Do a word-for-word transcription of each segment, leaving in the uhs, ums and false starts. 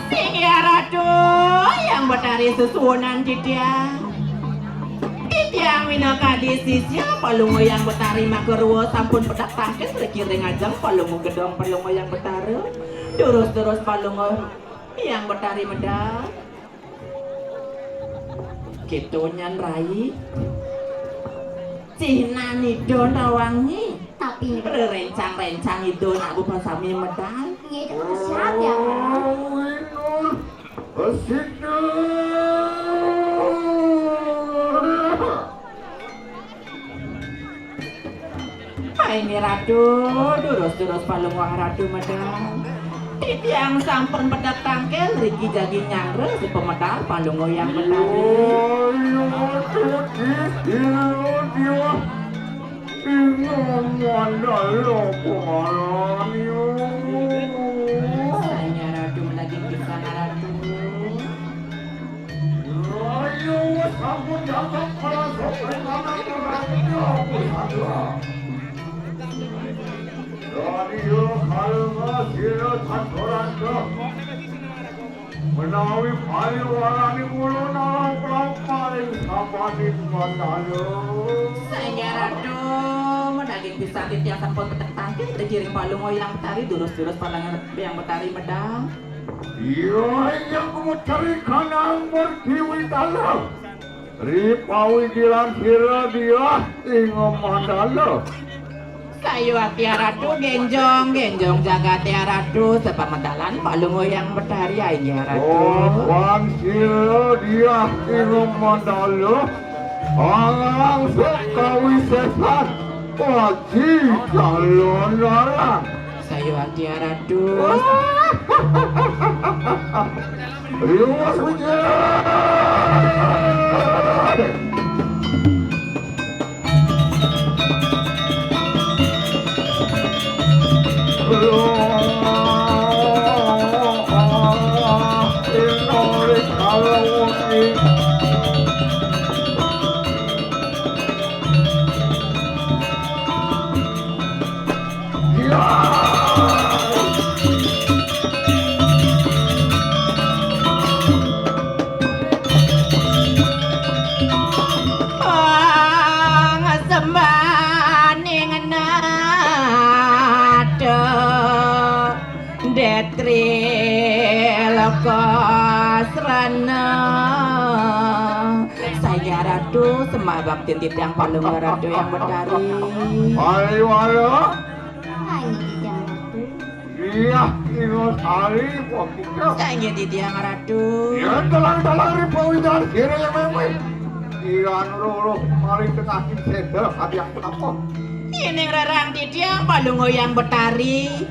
Inggih Ratu, Hyang Betari sesuwunan titiang. Titiang minakadi sisya Palungguh Hyang Betari magarwa sampun pedhek tangkis riki ring ajeng Palungguh Gedong Palungguh Hyang Betara. Durus-durus Palungguh Hyang Betari medal. Kéto nyan Rai. Cihnan Ida nawangi. Tapi rerencang-rencang Ida nak bapa sami medal. Nggih, Cakra Siap ya, Kak. Oh, Inul. Sida. Inggih Ratu, durus-durus Palungguh Ratu medal. Titiang sampun pedhek tangkil riki jagi nyandra si pamedal Palungguh Hyang Betari. Ayo, Ratu, Ratu, Ratu. Inggih mandala pangaran. Saya Ratu medaging pisan Ratu. Ayo, sampun jangkep para sopri tanah kerajaan pusaka. Dadi yo kalma sira tantoranta. Menawi pariwaraning ulun alam pramparing sabaning mandala. Saya Ratu, medaging pisan titiang sampun pedhek tangkil digiring Palungguh Hyang Betari durus-durus Palungguh Hyang Betari medal. Iya, iya, kumu cari kanang murti witala. Ripawidilan sira diah ing mandala. Sayuwakti Ratu, génjong, génjong jagaté Ratu, sapamedalan Palungguh Hyang Betari inggih Ratu. Opan sira diah ing mandala, arang sekawisésan, waji calon arang. Sayuwakti Ratu. Riwas hujan. Pangasembaning nata Detri Lokasrana. Saya Ratu, sembah baktin titiang Palungguh Ratu Hyang Betari. Pariwara. Hai, Titiang Ratu. Iya, Singosari, Pokito. Sanggih titiang Ratu. Iya, telang-telang ri pawidan sira yang memeng. Iya, loro paling tengah sing seda, hadiah apa? Yening rerang titiang Palungguh Hyang Betari.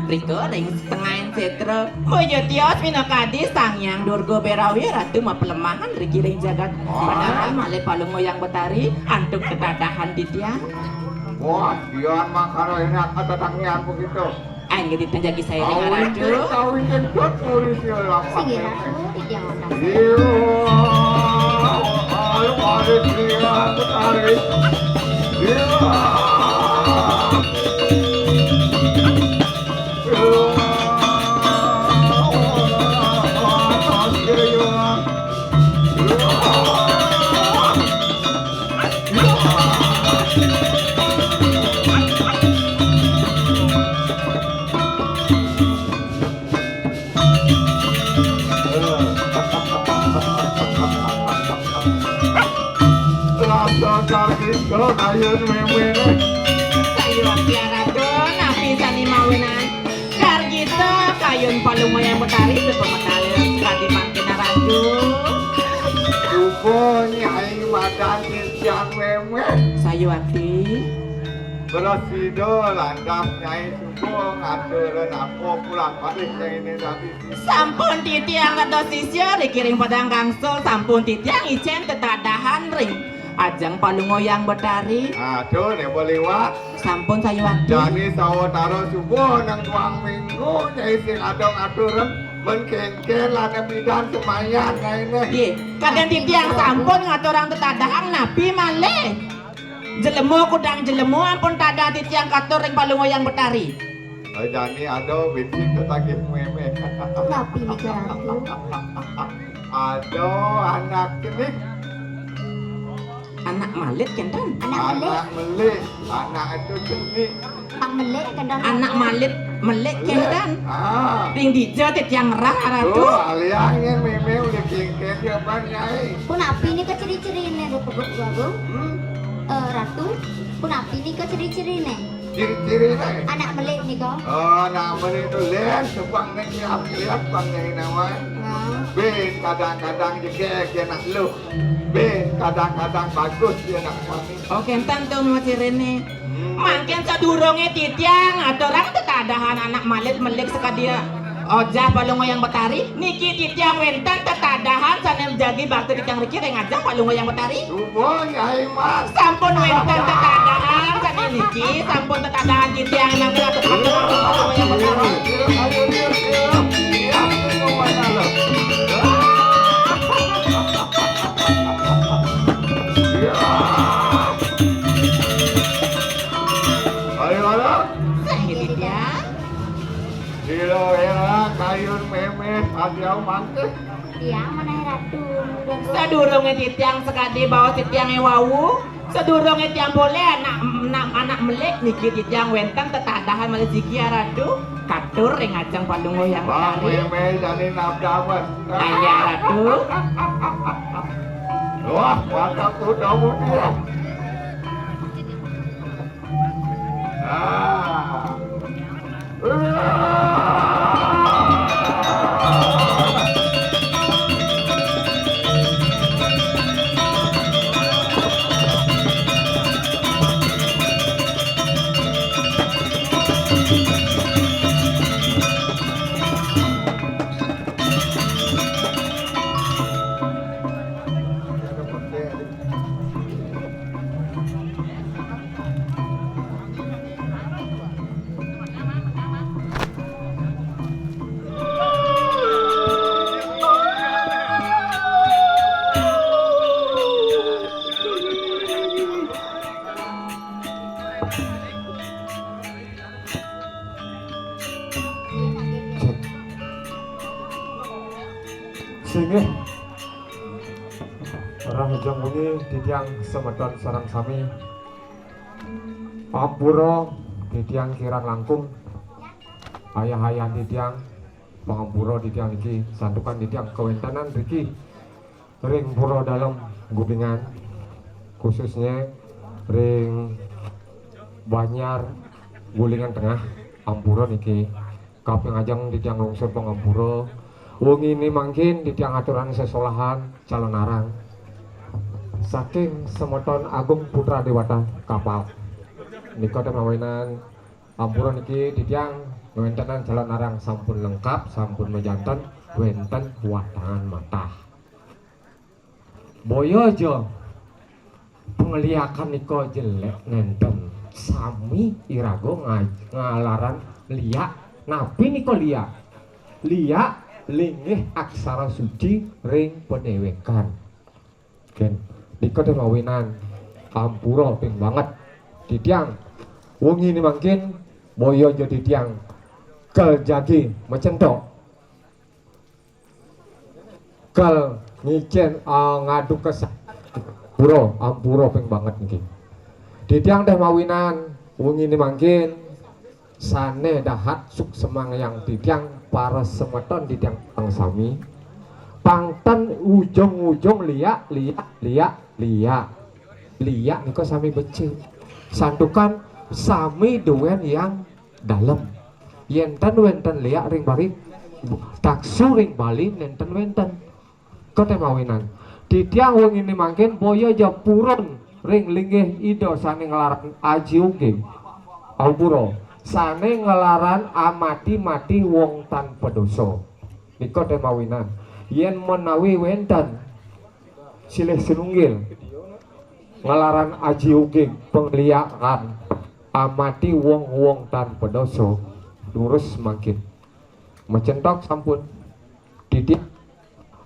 Rika ring tengahing setra. Moyo tios minakadi Sang Hyang Durga Berawi Ratu mapelemahan riki ring jagat. Wah. Padahal malih Palungguh Hyang Betari antuk tetadahan titiang. Wah, dian mangkana enak tetanggian begitu. Anggen ditunjaki saya dengan Ratu. Kawin kentut polisi lapas. Singgih Ratu, titiang wonten. Iya, ayo mari dia tarik. Iya. Iya. Iya. Rasa kargita kayun méméné. Sayuwakti Ratu, napi sané mawinan kargita kayun Palungguh Hyang Betari supamedal kadi mangkin Ratu. Suba Nyai madan titiang mémé. Sayuwakti. Prasida lantas Nyai suba ngatur napa pulang malih Nyainé tadi. Sampun titiang dados sisya riki ring Padang Kangsul, sampun titiang icén tetadahan ring ajeng Palungguh Hyang Betari. Aduh, né liwat. Sampun sayuwakti. Jani sawatara subuh nang tuang minggu, Nyai sing ada ngaturang men kéngkén lan bidan semayan Nyainé. Nggih, kadén titiang sampun ngaturang tetadahan napi malih. Jelema kudang jelema ampun tadah titiang katur ring Palungguh Hyang Betari. Jani ada bini ketagih mémé. Napi nika, Ratu? Ada anak cenik. Anak malit kénten? Anak melik. Anak melik. Anak itu cenik. Pang melik kénten. Anak malit, melik kénten. Ah. Ring dija titiang ngerah, Ratu? Oh, aliannya mémé udah kéngkén ya, Bang Nyai. Punapi nika ciri-ciriné, Ratu Agung? Hmm? Eh, Ratu, punapi nika ciri-ciriné? Ciri-ciriné. Anak melik nika. Oh, anak melik tu lén, sumpah nek lihat-lihat Bang Nyai nawai. Nah. Bin kadang-kadang jegég ya nak lu. Bin kadang-kadang bagus ya nak suami. Oh, kénten tu mau ciriné. Hmm. Mangkin sadurungé titiang aturang tetadahan anak malit melik sakadia Ojah Palungguh Hyang Betari, niki titiang wénten tetadahan sané jagi bakti titiang riki ring Ojah Palungguh Hyang Betari. Suba, Nyai Mas. Sampun wénten tetadahan sané niki, sampun tetadahan titiang nang ratu Palungguh Hyang Betari. Ayo, ayo. Sané titiang. Sila éra kayun mémé, adiau mangké. Tiang manah Ratu. Sadurungé titiang sakadi baos titiangé wau, sadurungé tiang polih anak, anak, anak melik niki titiang wénten tetadahan malih siki ya Ratu. Katur ring ajeng Palungguh Hyang Betari. Mémé jani nabdamen. Ayah Ratu. Wah, mantap tuh kamu dia. Ah. Singgih. Rahajeng wengi titiang semeton sareng sami. Ampura titiang kirang langkung. Ayah-ayah titiang, pangampura titiang niki santukan titiang kawéntenan riki ring Pura Dalem Gulingan, khususnya ring Banjar Gulingan Tengah. Ampura niki. Kaping ajeng titiang nglungsur pangampura. Wenginé mangkin titiang aturang sesolahan calonarang saking semeton Agung Putra Déwata Kapal. Nika té mawinan ampura niki titiang ngawéntenan calonarang sampun lengkap, sampun majanten, wénten watangan matah. Boya ja pangliakan nika jelék nénten sami iraga nga-, ngalaran liak. Napi nika liak? Liak linggih aksara suci ring padéwékan. Kén, nika té mawinan ampura ping banget. Titiang wenginé mangkin boya ja titiang kel jagi macentok. Kal ngicén, ah, ngadu ka sa-, pura, ampura ping banget niki. Titiang té mawinan wenginé mangkin sané dahat suksemang yang titiang para semeton titiang pang sami. Pang ten ujung-ujung liak, liak, liak, liak. Liak nika sami becik. Santukan sami duén yang dalem. Yén ten wénten liak ring Bali, taksu ring Bali nénten wénten. Nika té mawinan. Titiang wenginé mangkin boya ja purun ring linggih Ida sané nglaran Aji Uging. Ampura. Sané nglaran amati-mati wong tanpa dosa. Nika té mawinan. Yén menawi wénten silih sinunggil nglaran Aji Uging pangliakan amati wong-wong tanpa dosa, durus mangkin. Macentok sampun. Titiang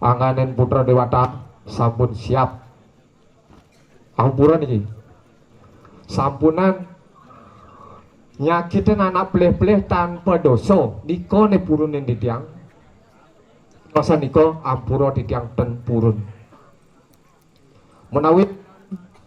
angganing Putra Déwata sampun siap. Ampura niki. Sampunang Nyakitin anak pelih-pelih tanpa dosa, nika ne purunin titiang. Dosa nika ampura titiang ten purun. Menawi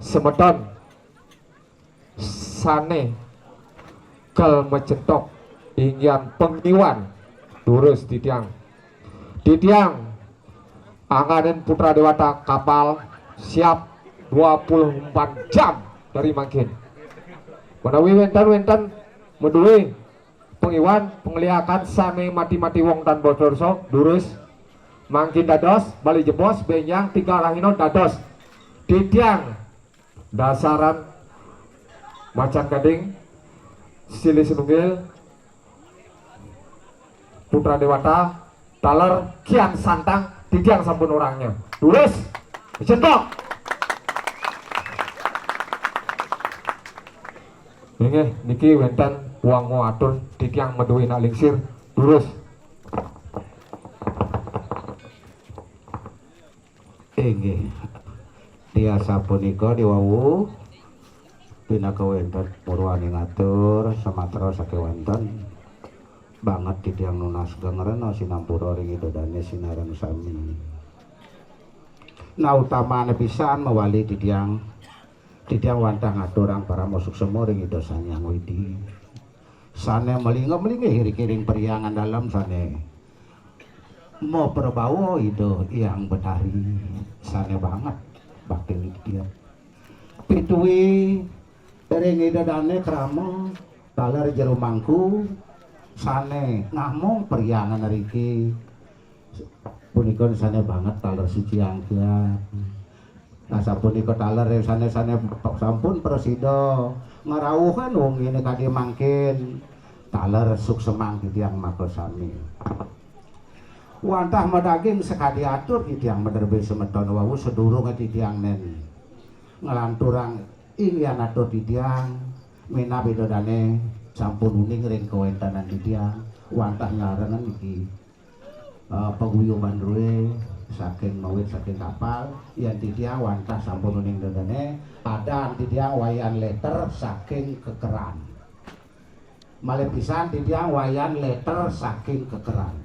semeton sane kal macentok inggian pangiwan, durus titiang. Titiang angganin Putra Dewata kapal siap dua puluh empat jam dari mangkin. Menawi wenten-wenten madue pangiwan pangliakan sane mati-mati wong tan botol so, durus. Mangkin dados, bali jebos, benjang, tiga rahina dados. Titiang dasaran macan gading, silih sinunggil, Putra Dewata, taler Kian Santang, titiang sampun orangnya. Durus, macentok. Inggih, niki wenten wangun atur titiang madue nak lingsir. Durus. Inggih. Tiasa punika diwawu pinaka wenten purwaning atur samatra sakewanten. Banget titiang nunas geng rena sinampura ring Ida Dane sinareng sami. Nah, utamane pisan mawali titiang, titiang wantah ngaturang parama suksema ring Ida Sang Hyang Widi. Sane malinggih-malinggih ring, ring Parhyangan Dalem sane maprabawa Ida Hyang Betari. Sane banget bakti titiang. Pituwi ring Ida Dane krama taler jero mangku sane ngamong Parhyangan riki. Punika sane banget taler suci angkian. Nah, sapunika taler sane-sane sampun prasida ngrauhin wong ngene kadi mangkin. Taler suksemang titiang makasami. Wantah madaging sakadi atur titiang madrebé semeton wau sadurunge titiang nen nglanturang inggian atur titiang minab Ida Dane sampun uning ring kawentenan titiang wantah nyarengin iki, eh, paguyuban drué saking mawit saking kapal, yen titiang wantah sampun uning Ida Dane, adan titiang Wayan Leter saking Kekeran. Malih pisan titiang Wayan Leter saking Kekeran.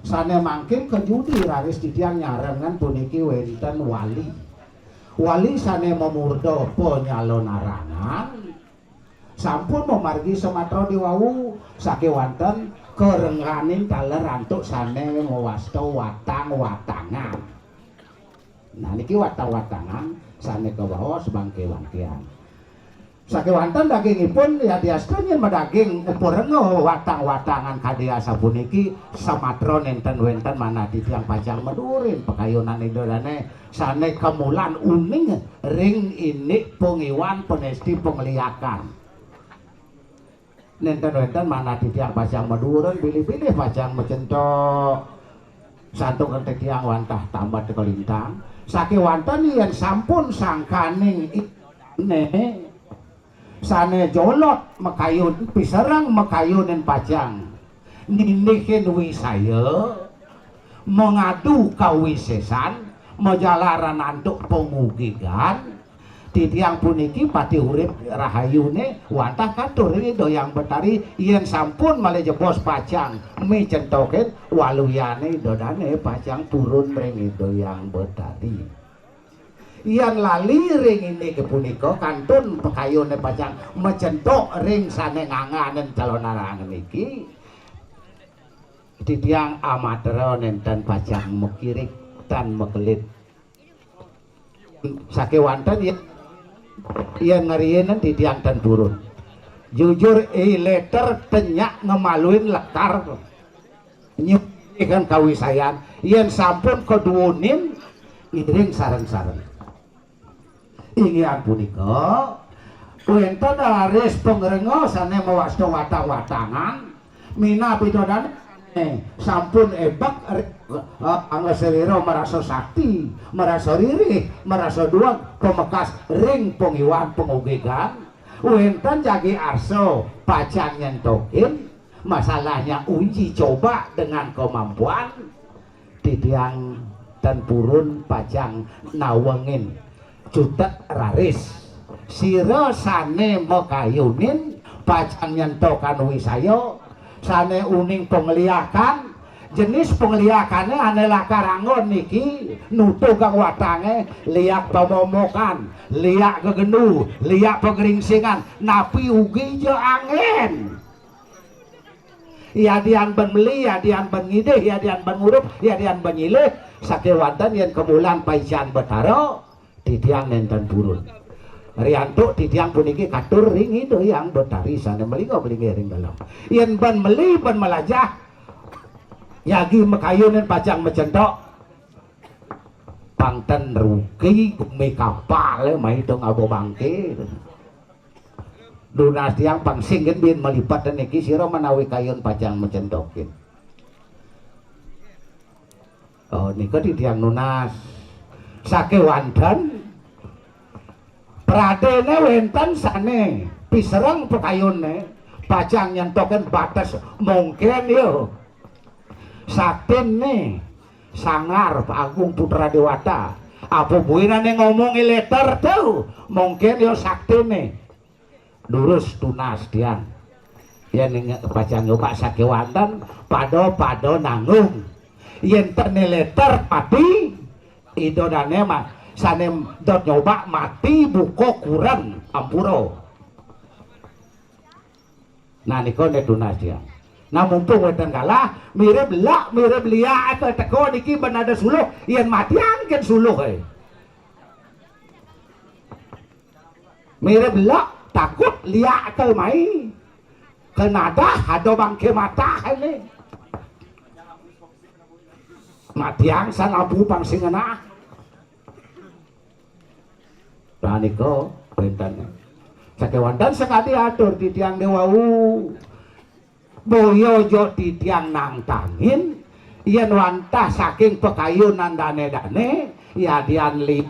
Sane mangkin kajudi raris titiang nyarengin puniki wenten wali. Wali sane mamurda Panyalonarangan sampun mamargi samatra diwawu sakewanten karengganing taler antuk sane mawasta watang-watangan. Nah, niki watang-watangan sane kabaos bangke-bangkean. Sakewanten dagingipun yadiasta nyen madaging uparenga watang-watangan kadi asapuniki, samatra nenten wenten manah titiang pacang madurin pakayunan Ida Dane sane kamulan uning ring indik pangiwan panesti pangliakan. Nenten wenten manah titiang pacang madurin bilih-bilih pacang macentok santukan titiang wantah tambet kalintang. Sakewanten yen sampun sangkaning Ida Dane sane jolot makayun, pisereng makayunin pacang nindihin wisaya, mangadu kawisesan, majalaran antuk pangugigan, titiang puniki pati urip rahayune wantah katur ring Ida Hyang Betari yen sampun malih jebos pacang micentokin waluyane Ida Dane pacang purun ring Ida Hyang Betari. Yan lali ring indik punika kantun pakayune pacang macentok ring sane ngangganin calon arangan niki. Titiang amatra nenten pacang makirik tan makelit. Sakewanten yen, yen ngriinin titiang tan purun. Jujur, I Leter ten nyak ngemaluin lekar. Nyucikan kawisayan, yen sampun kaduunin, ngiring sareng-sareng. Inggih punika, wenten raris pangrenga sane mawasta watang-watangan, minab Ida Dane sampun ebek, eh, angga sarira marasa sakti, marasa ririh, marasa dueg pamekas ring pangiwan pangugigan, wenten jagi arsa pacang nyentokin, masalahnya uji coba dengan kemampuan, titiang tan purun pacang nawengin cutet raris. Sira sane makayunin Pacang nyentokan wisaya, sane uning pangliakan, jenis pangliakane ane lakar anggon niki, nutugang watange, liak pamomokan, liak gegendu, liak pagringsingan, napi ugi ja anggen. Yadian ben meli, yadian ben ngidih, yadian ben ngurup, yadian ben nyilih, sakewanten yen kamulan paican Betara, titiang nenten purun. Riantuk titiang puniki katur ring Ida Hyang Betari sane malinggih-malinggih ring dalem. Yen ben meli, ben malajah, jagi makayunin pacang macentok, pang ten rugi gumi kapale mai to ngaba bangke. Nunas tiang pang sing gen bin malipat niki sira menawi kayun pacang macentokin. Oh, nika titiang nunas. Sakewanten pradene wenten sane pisereng pakayunne pacang nyentokin bates mungkin yo. Saktinne Sanggar Pak Agung Putra Dewata. Apa buinane ngomong leter tu? Mungkin yo saktinne. Durus tunas tiang. Yen ning pacang nyoba sakewanten, pada-pada nanggung. Yen tene leter mati, Ida dane mah sane dot nyoba mati buka kuren ampura. Nah, nika ne tunas tiang. Nah, mumpung wenten galah, mirib lak, mirib liak, aka teka niki ben ada suluh, yen matiang ken suluh, eh. Mirib lak, takut liak aka mai. Kenadah ada bangke matah, eh, ne. Matiang san abu pang sing ngenah. Nah, nika wenten. Sakewanten sakadi atur titiang dewau. Boya ja titiang nangtangin, yen wantah saking pakayunan dane-dane, yadian li-,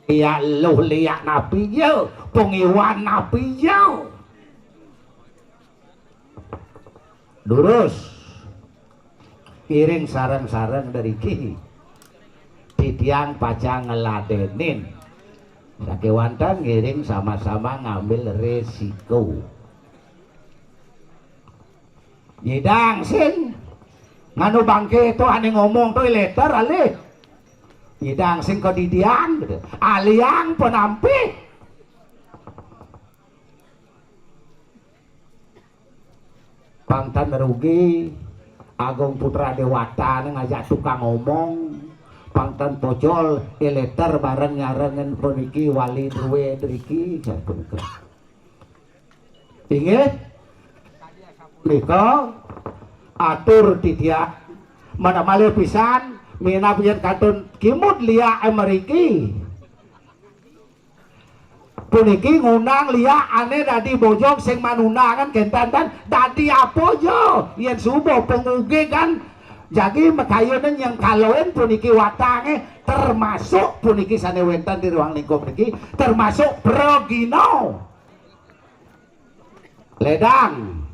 ya luh liak napi ja, pangiwan napi ja. Durus. Ngiring sareng-sareng driki. Titiang pacang ngladenin. Sakewanten ngiring sama-sama ngambil resiko. Nyidang sing nganu bangke to ane ngomong to leter alih. Nyidang sing kadidian gitu. Aliang penampi. Pang ten rugi, Agung Putra Dewata ne ngajak tukang omong, pang ten pocol, ileter bareng nyarengin puniki wali drue driki, sapunika. Inggih, nika atur titiang, mana malih pisan, minab yen kantun kimud liak mriki. Puniki ngundang liak ane dadi bojog sing manundangan kenten ten dadi apa ja yen suba pangugigan jagi makayunin nyengkalain puniki watange termasuk puniki sane wenten di ruang lingkup niki termasuk pragina. Ledang.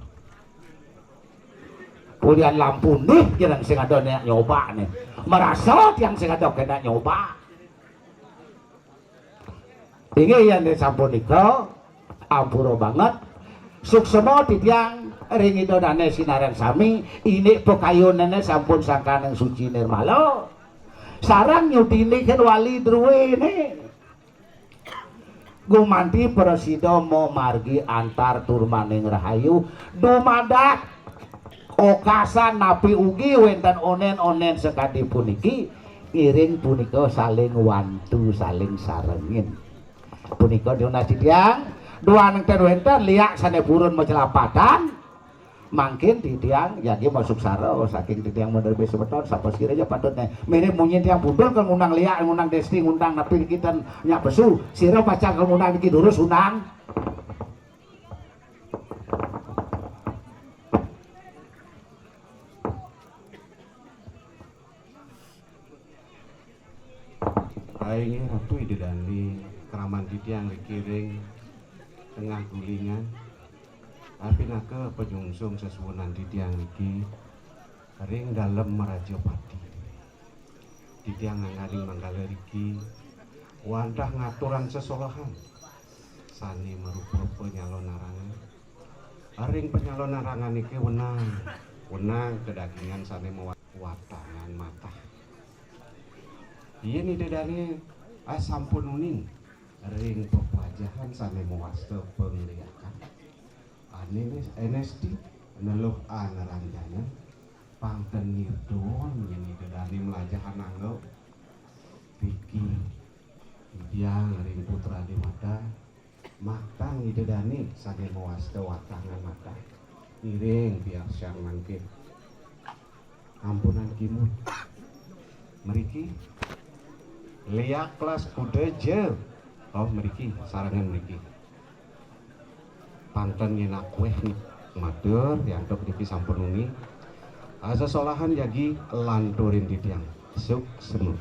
Pulian lampu nih jeneng sing ada nek nyoba nih. Merasa tiang sing ada kena nyoba. Inggih yen sampun nika, ampura banget. Suksema titiang ring Ida Dane sinareng sami, indik pakayunane sampun sangkaning suci nirmala. Sareng nyudiniken wali druene. Gumanti prasida mamargi antar tur maning rahayu dumadak okasan napi ugi wenten onen-onen sakadi puniki, ngiring punika saling wantu, saling sarengin. Punika nunas titiang, duaning ten wenten liak sane purun macelampatan, mangkin titiang jagi masuk sara saking titiang menerbe semeton, sapa sira ja patutne. Mirip munyin tiang pundul ke ngundang liak, ngundang desti, ngundang napi niki ten nyak pesu, sira pacang ke ngundang niki durus undang. Inggih Ratu Ida Dane, kraman titiang riki ring tengah gulingan. Apinaka panyungsung sesuunan titiang riki ring dalem Mraja Pati. Titiang nangganing manggala riki wantah ngaturang sesolahan sane marupa panyalonarangan. Ring panyalonarangan niki wenang, wenang kedagingan sane mawatangan matah. Yen Ida Dane, ah, sampun uning ring pepajahan sane mawasta pangliakan, ane N S T, neluh aneranjana, pang ten nirtuon yen Ida Dane mlajah anangga. Pikir, Ida ring putra dewata, maktang Ida Dane sane mawasta watangan matah. Ngiring biarsang mangkin. Ampunang kimud. Mriki. Liak kelas kuda ja. Oh, mriki, sarengan mriki. Pang ten nyenak weh nih. Matur, antuk niki sampun wengi. Asa solahan jagi lanturin titiang. Suksma.